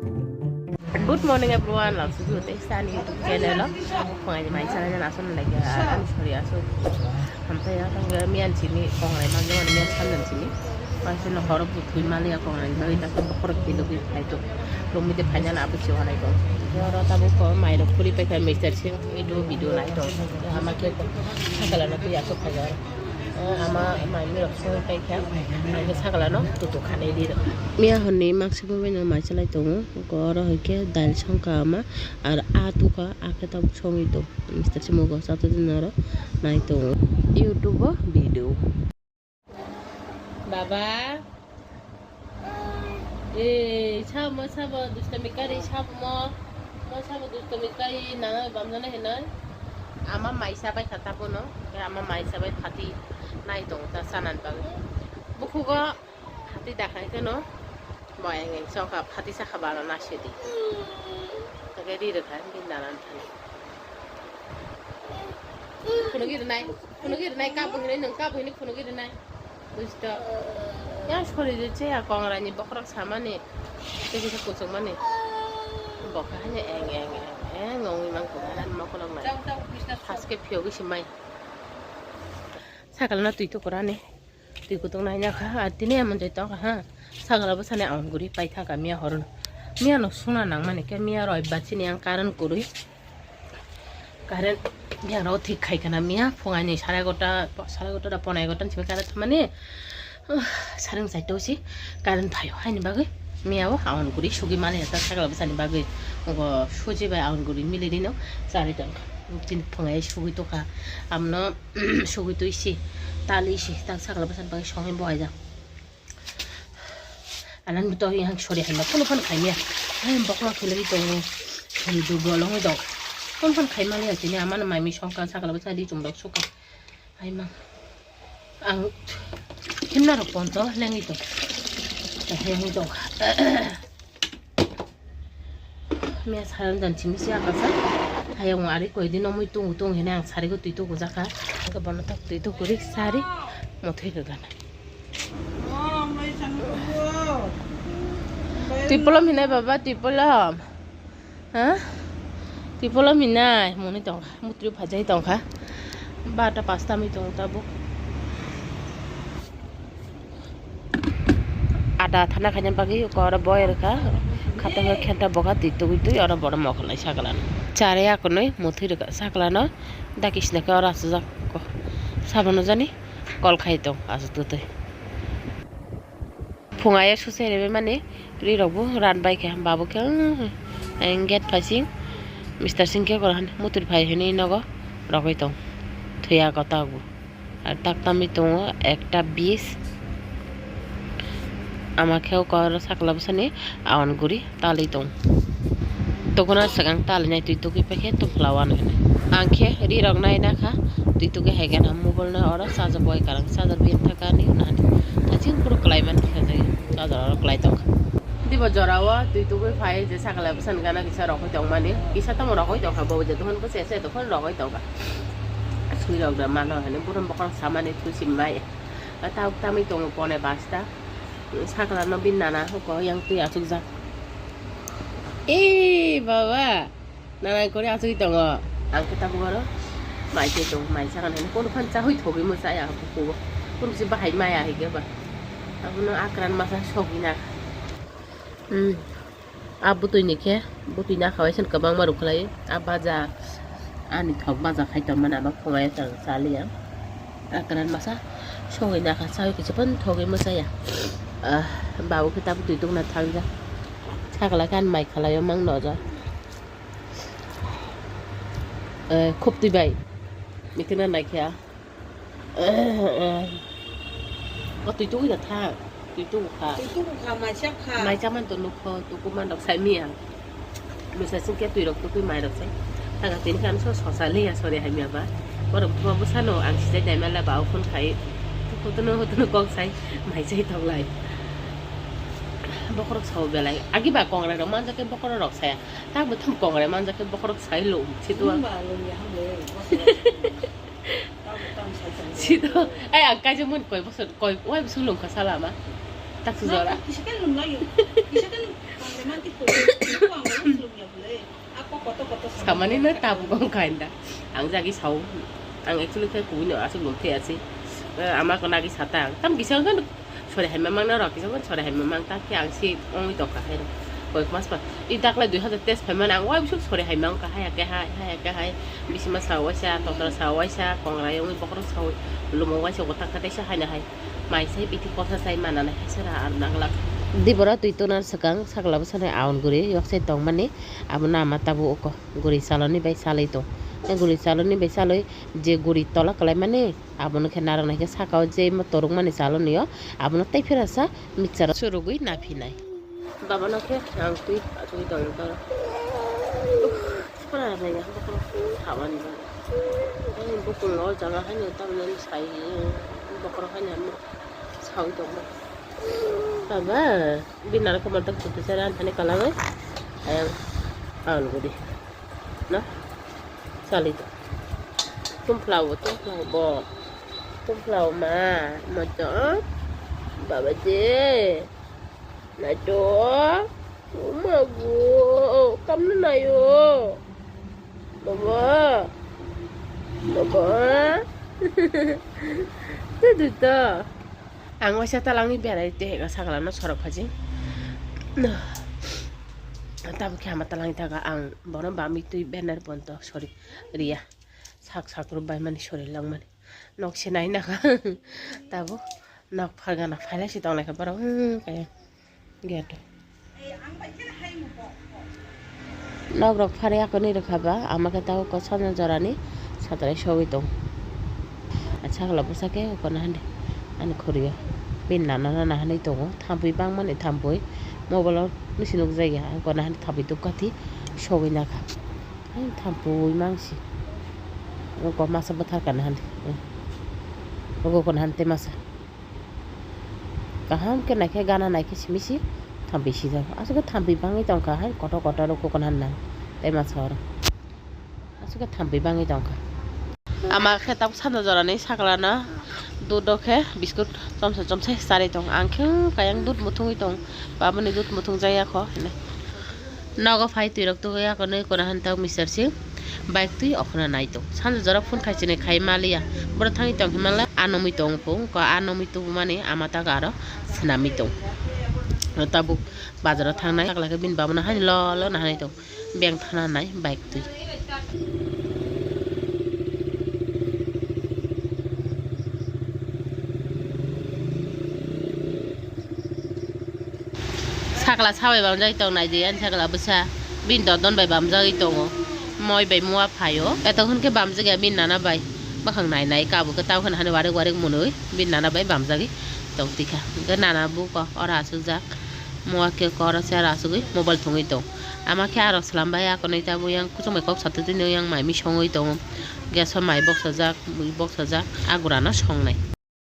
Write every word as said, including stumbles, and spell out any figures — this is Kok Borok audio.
Good morning everyone, langsung dulu teh sani YouTube channel lo. Pengaji mai sana jana asun lagi asun sorry asun. Sampai ya tangga mian sini kongrai manjo mian sandan sini. Masih no horok butui mali ya kongrai bagi tapi bokorok kilo kilo itu. Lumi de panjang apa sih wanai kong. Oro tabu ko mai lo kuri pekai mister sing itu video nai kong. Ama ke ko sakala no tu ya so pajar. Ama mai mi rok song kai kha. Ai ke sakala no tu tu khanai di ro. Miya honni maksi bo beno mai chalai tongo. Ko oro hai ke dail song ka ama. Ar a tu ka a ke tabuk songwi tong. Mister Simo go chato din oro nai tongo YouTube o video. Baba. Eh, sabo, sabo, dustomi kari, sabo mo. Mo sabo dustomi kari, nana bamjana hinoi. Ama mai sabai kha tapono. Ke ama mai sabai phati nai tong ta sanan bagwi. Bukhugo phati dakhai keno. Bo eng eng sokha phati sakha balo nasidi. Ke ri rwkha bini nanan thani. Phunugwi rwnai, phunugwi rwnai, kap hinwi nwng kap hinwi phunugwi rwnai. Bujitok. Yang sori je cheya kongrani bokrok samani. Tei kisa kuchukmani. Bokha haino eng eng eng eng ongwi mankha hanan mokoloknai. Haske phiyogwi se mai. Sakal no twi tukurani. Twi kutung nai nang kha, ar tini emon jai tong kha, ha. Sagala bwsani aon guri pai thang kha miya horo no. Miya no suna nang mani khe miya roi bachini ang current kwrwi. Current miya rok thik khai khana miya phung ani sarai gota, sarai gota da ponai gota simi current thangmani. Sarung sai tosi current phaio haini bagwi miya o aon guri sugi mani ta sagala bwsani bagwi. Ogo suji bai aon guri mili rino chari tong kha. Tini phung ai sugui tong kha. Amno sugui twi si, tali si, tak sakla bwsani bagwi songwi bo aijak. Anang to yang sori handa, kono phano khaimya. Hai bokla khilai tongo, khili du bolong dok. Kono phano khaima le tini amano mami songka sakla bwsani di chumrok suka. Hai ma. Ang himna rok ponto lengwi tong. Lengwi tong. Miya saran jan simi siya kasa. Hayung ari koi din omoi tung tung hene ang sari go tui tuku jaka. Ang ke bono tak tui tuku ri sari mothoi ke gana. Tui polom hinai baba, tui polom. Ha? Tui polom hinai moni tong kha, mutri phajai tong kha. Bata pasta mi tong tabuk. Ada thana khaina bagwi ko oro boi rwkha. Khato khe khenta bokha twi tugwi twi oro bono mokol nai sakla no. Chare akonoi muthwi rwkha sakla no. Dakisna khe oro aswjak ko. Sabono jani kol khai tong aswk twtwi. Phung aya suse rebe mani ri rok bo ran bai khe babu khe, hmm, gate phasing mister sing khe kora han mutwi phai hinwi nogo rogwi tong. Thuya kota bo. Ar tak tamwi tongo ekta bis. Ama khe o kor sakla bwsani awan guri talwi tong. Tokona swkang talwi nai twi tugwi paikhe tongphla wano hinwi. Ang khe ri rok nai nakha twi tugwi hai gana mobile no oro charger boi karang charger bini thaka ani hwnna hani. Thaising phuru kwlai man khe jai charger oro kwlai tongkha. Dibo jora o twi tugwi phai je sakla bwsani gana kisa rogwi tongmani. Kisa tamo rogwi tongkha bo je dohon bwse se dohon rogwi tongkha. Sui rok da mano hinwi burum bokhorok samani thusi mai. Tabuk tamwi tongo pone basta. Sakla no bini nana huko yang twi achukjak. Ee baba, nana kori achugwi tongo. Ang khe tabuk oro mai twi tongo, mai sakani hinwi kono phano chahui thogwi mo chaya bukugo. Kono se bahai maya hai khe ba. Abono akran masa sogwi na. Hmm. A bwtwi ni khe, bwtwi nakha bai se kwbangma rwkhlai. A baja, ani thok baja khai tongmani ama phungai tong chaliya. A kwran masa sogwi nakha, chawi kisa phano thogwi mwchaya. Ah, babu khe ta bwtwi tongna thangja. Sakla khe ani mai khalai o mang noja. Eh, khoptwi bai. Mikhe na naikhe a. O twi tugwi da thang, twi tugu kha. Twi tugu kha, mai chak kha. Mai chaman to nukho, tuku man rok sai miya. Misa sing khe twi rok tugwi mai rok sai. Taga tini khan so sosa liya sori hai miya ba. Borok buma bwsano ang sijai dai mala ba o phone khai. Hutuno hutuno kok sai, mai chai tok lai. Bokhorok sao belai. Agi ba kongrai rok manjak khe bokhorok rok saya. Ta bo tham kongrai manjak khe bokhorok sai lo, si tuwa. Wng ba lo ya ham le. Sito, ai ang kaisa mun koi bosor, koi, wai bosor lungkha sala ma. Tak su jora. Kisa kali lum layo. Kisa kali. Samani no tabuk wng kha inda. Ang jagi sao. Ang actually khe kubui no aswk lum thai asi. Eh, ama ko nagi sata ang. Tam kisa wng kha sori hai mamang na rok kisa wng sori hai mamang ta khe ang si ongwi tong kha hai rok. Koi mas pa. I daklai dui hazar teis phaimani ang wai bisuk sori hai mang kha hai khe hai, hai khe hai. Bisima sao waisa, totra sao waisa, kongra yongwi bokhorok sao. Lumo waisa, utak kha teisa hai na hai. Mai sai biti kosa sai mananai hai sara ar nanglak. Dibora twi tonar swkang sakla bwsani aun guri yok sai tongmani abono ama tabuk uko guri saloni bai salai tong. Tei guri saloni bai saloi je guri tola kwlaimani abono khe narwk nai khe saka o je torukmani saloni o abono tei phirasa mixture o surugwi naphinai. Baba no khe ang twi achugwi tong tong. Uff, sipra nai ya, bokol hawani ba. Ani bokol no jaga haino tamni sai bokol haino sawi tong. Baba, bini nana khe montok chutu chara ani thani kalangwi. Ayang, ang gudi. No? Sali to. Tum phlao, tum phlao bo. Tum phlao ma, mojo. Baba je. Naito. Uma go. Kamno nayo. Baba. Baba. Tudu to. Ang waisa talangwi berai tei hega sakla no sorok phaji. Tabuk khe ama talangwi thaga ang bono bami twi banner bonto sori riya. Sak sak rw bai mani sori langmani. Nok se nai nakha. Tabuk nok phargana phailai se tonglaikha borok. Hmm, kaya. Gate. Nok rok phari akonwi rwkha ba, ama khe tabuk kosana jorani satrai sogwi tong. Acha kala bwsa khe oko nahande ani khuriyo. Bini nana nana hinwi tongo, thampui bangmani thampui. Mobile o nisi nukjakya, oko nahande thampui tubkha thi sogwi nakha. Hai thampui mangsi. Oko masa bwtharkha nahande. Oko nahande masa. Kaham khe naikhe gana naikhe simi si thampui sijak. Aswk khe thampui bangwi tongkha hai kotor kotor rok kokon hanna tei masa oro. Aswk khe thampui bangwi tongkha. Ama khe tabuk sanda jorani saklana dudok khe biskut chomsa chomsa charwi tong. Ang khe kayang dud muthungwi tong. Babani dud muthung jaya kho hinwi. Nogo phai twi rok tugui akonwi kona han tok mister si bike twi okhona nai tok. Sanjak jora phone khai chini khai maliya. Boro thangwi tong himalai anomwi tong pung ko anomwi tubumani ama tak aro swnamwi tong. Tabuk bazaro thangnai sakla khe bini babano hani lo lo nahanai tong. Beng thana nai bike twi. Sakla sabai bamjagwi tong nai di, ani sakla bwsa bini dodon bai bamjagwi tongo, moi bai mua phaio. Eto hwn khe bamjagya bini nana bai bwkhang nai nai, kabuk khe tamo hwn hani warik warik mwnwi bini nana bai bamjagwi tong tikha. Hwnkhe nana buko oro achukjak, mua khe koro se aro achugwi mobile thwngwi tong. Ama khe aro swlam bai akonwi tabuk yang kuchuk bai kok satwi twi yang mai mi songwi tongo. Gas o mai boksajak, mui boksajak, agurano songnai.